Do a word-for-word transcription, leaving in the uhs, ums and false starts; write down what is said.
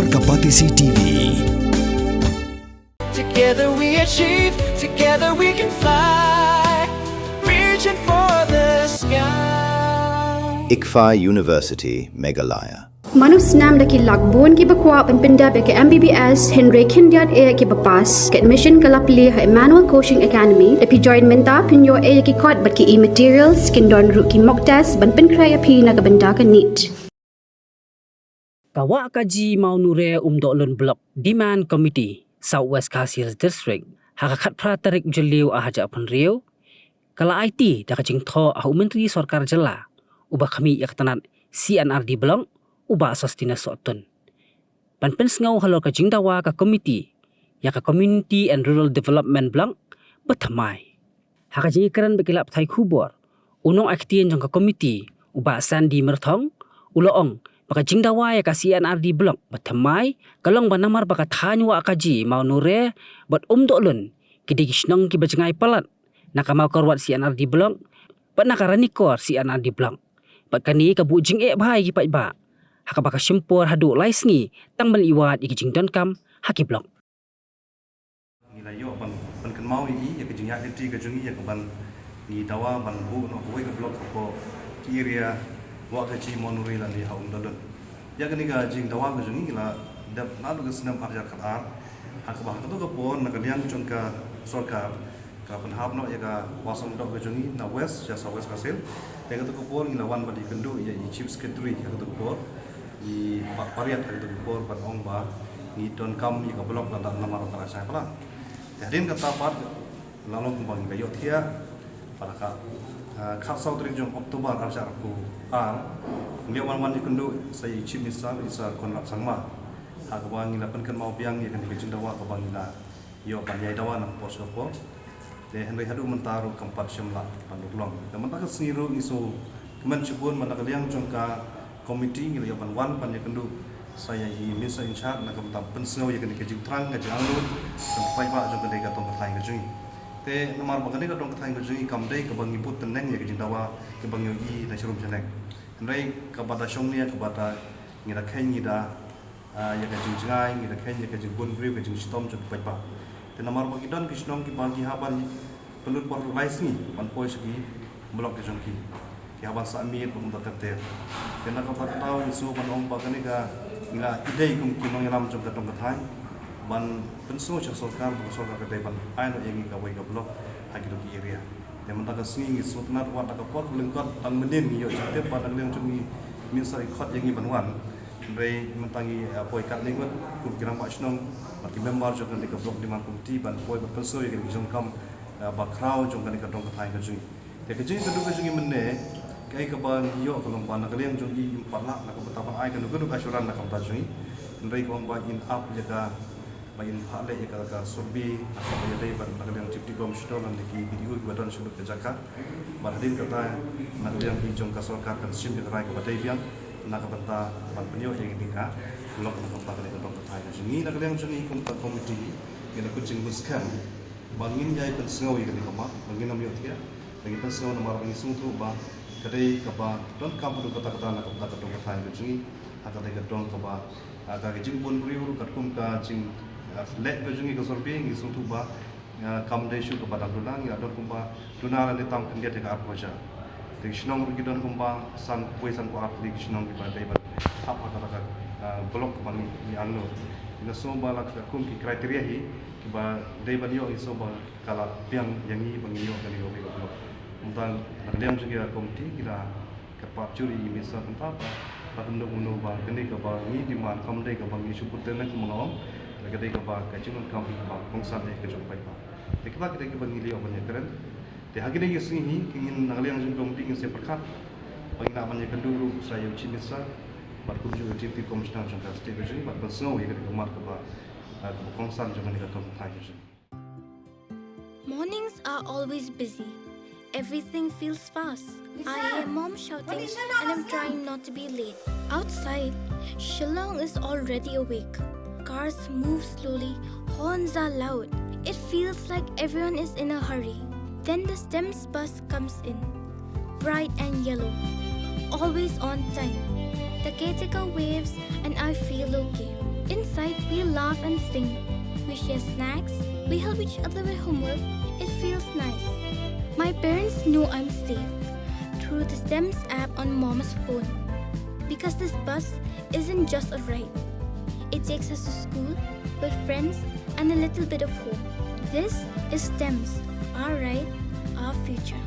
Ka Batesi T V. Together we achieve, together we can fly, reaching for the sky. ICFAI University, Meghalaya. Mano snem da ki lak bun kiba kwah ban pyndep ïa ka M B B S, hynrei khyndiat eh kiba pass. Ka admission ka la plie ha Emmanuel Coaching Academy. Da phi join mynta phin ïoh eh ïa ki kot bad ki e-materials, kin don ruh ki mock test ban pynkhreh ïa phi na ka bynta ka NEET. Ka Wah Kaji Mawnooreh Umdohlun Block Demand Committee, South West Khasi Hills District, ha ka khatphra tarik Jylliew arhajar arphew hynriew, ka la aiti da ka jingthoh ha u Myntri Sorkar Jylla uba khmih ïa ka tnat C and R D Block, u Bah Sosthenes Sohtun, ban pynsngew halor ka jingdawa ka komiti ïa ka Community and Rural Development Block ba thymmai. Ha ka jingïakren bad ki lad pathai khubor, u nongai ktien jong ka komiti, u Bah Sandy Myrthong, u la ong ba ka jingdawa ïa ka C and R D Block ba thymmai ka long ba namar ba ka thaiñ Wah Kaji Mawnooreh bad Umdohlun ki dei ki shnong kiba jngai palat na ka Mawkyrwat C and R D Block bad na ka Ranikor C and R D Block. Bad kane ka buh jingeh bha ïa ki paidbah, ha kaba ka shim por haduh lai sngi tang ban leit wad ïa ki jingdonkam ha ki block. Ngi la ïoh ban, ban kynmaw ïa i, ïa ka jingïaid lynti ka jong i, ïa ka ban ngi dawa ban buh noh kawei ka block hapoh ki area Wah Kaji Mawnooreh lane ha Umdohlun. Ïa kane ka jingdawa ka jong i ngi la dep naduh ka snem arhajar khatar. Ha kaba ha kato ka por na ka liang jong ka sorkar ka pynhap noh ïa ka Wah Song Doh ka jong i na West sha South West Khasi Hills. Te kato ka por ngi la wan ban ïakynduh ïa i Chief Secretary ha kato ka por, i Bah Pariat ha kato ka por, ban ong ba ngi donkam ïa ka block lada namar ba ka la shai palat. Te hadien kata pat la long kumba ngi la ïohthiah, bad ha ka, ah, khatsaw tarik jong October arhajar arphew ar, ngi ïoh ban wan ïakynduh sa ïa i Chief Minister, i Sir Conrad Sangma, ha kaba ngi la pynkynmaw biang ïa kane ka jingdawa kaba ngi la ïoh ban ïai dawa na ka por sha ka por. Te hynrei haduh mynta ruh kam pat shym lah ban duk long. Te mynta ka sngi ruh ngi sngewkmen shibun ba na ka liang jong ka komiti ngi la ïoh ban wan ban ïakynduh sa ïa i Minister in charge na ka bynta pynsngew ïa kane ka jingthrang ka jingangnud jong ka paidbah jong kane ka dong ka thaiñ ka jong ngi. Te namar ba kane ka dong ka thaiñ ka jong ngi kam dei kaba ngi bud tneng ïa ka jingdawa kaba ngi ïohi na sharum shaneng. Hynrei kaba da shong nia kaba da ngi da kheiñ ngi da ah, ïa ka jingjngai, ngi da kheiñ ïa ka jingbun briew, ka jingshitom jong ki paidbah. Te namar ba ki don ki shnong kiba ki hap ban pynlut por lai sngi ban poi sha ki block ki jong ki. Ki hap ban sah miet ba kumta ter ter. Te na kata ka daw ngi sngew ban ong ba kane ka ngi la ïadei kum ki nongïalam jong ka dong ka thaiñ ban pynsngew sha ka sorkar ba ka sorkar ka dei ban ai noh ïa ngi kawei ka block ha kito ki area. Te mynta ka sngi ngi sngewtynnat wat la ka por ka lyngkot tang mynnin ngi ïoh jingtip ba dang liang jong ngi Minister i khot ïa ngi ban wan. Hynrei mynta ngi, eh, poi katne ngut kum ki rangbah shnong bad ki member jong kane ka block demand committee ban poi ban pynsngew ïa kane ka jingdonkam, eh, ba khraw jong kane ka dong ka thaiñ ka jong ngi. Te ka jingïakynduh ka jong ngi mynne kaei kaba ngi ïoh ka long ba na ka liang jong i im pat lah na ka bynta ban ai kano kano ka assurance na ka bynta jong ngi. Hynrei ka ong ba in ap ïa ka ba in phah leh ïa ka, ka survey ha kaba ïadei bad na ka liang Deputy Commissioner lane ki B D O kiba don sha lut ka jaka. Bad hadien kata na ka liang ki jong ka sorkar kan shim ïa ka rai kaba dei biang na ka bynta ban pynïoh ïa kine ki block na ka bynta kane ka dong ka thaiñ ka jong ngi. Na ka liang jong ngi kum ka komiti ngi la kut jingmut skhem ba ngin ïai pynsngew ïa kane ka mat ba ngin ym ïohthiah. Ba ngin pynsngew namar ba ngi sngewthuh ba ka dei kaba donkam haduh katta katta na ka bynta ka dong ka thaiñ ka jong ngi. Ha ka dei ka dong kaba, ah, ka, ka jingbun briew ruh katkum ka jing, ah, leh ka jong ngi ka survey ngi sngewthuh ba, ah, kam dei shuh kaba dang duna, ngi la don kumba duna lane tam khyndiat ïa ka arphew hajar. Te ki shnong ruh ki don kumba san, wei san phew ar tylli ki shnong kiba dei ban hap ha kata ka, ah, block kaba ngi, ngi angnud. Ngi la sngew ba la katkum ki criteria hi kiba dei ban ïoh, ngi sngew ba ka la biang ïa ngi ba ngin ïoh kane kawei ka block. Mynta na ka liang jong ki ka komiti ki la kyrpad jur ïa i Minister mynta ba la kumno kumno ba kane kaba ngi demand kam dei kaba ngi shu put teng kum nga ong, la ka dei kaba ka jingdonkam kaba kongsan ïa ka jong paidbah. Te kata ka dei kaba ngi la ïoh ban ïakren. Te ha kine ki sngi hi ki ngin na ka liang jong ka komiti ngin sa pyrkhat ba ngin lah ban ïakynduh ruh sa ïa u Chief Minister bad kumjuh ïa u Deputy Commissioner jong ka state ka jong ngi bad ban sngew ïa kane ka mat kaba, ah, kaba kongsan jong kane ka dong ka thaiñ ka jong ngi. Mornings are always busy. Everything feels fast. I hear mom shouting and I'm trying not to be late. Outside, Shillong is already awake. Cars move slowly, horns are loud. It feels like everyone is in a hurry. Then the STEMS bus comes in. Bright and yellow. Always on time. The caretaker waves and I feel okay. Inside, we laugh and sing. We share snacks. We help each other with homework. It feels nice. My parents know I'm safe through the STEMS app on mom's phone. Because this bus isn't just a ride, it takes us to school, with friends, and a little bit of home. This is STEMS, our ride, our future.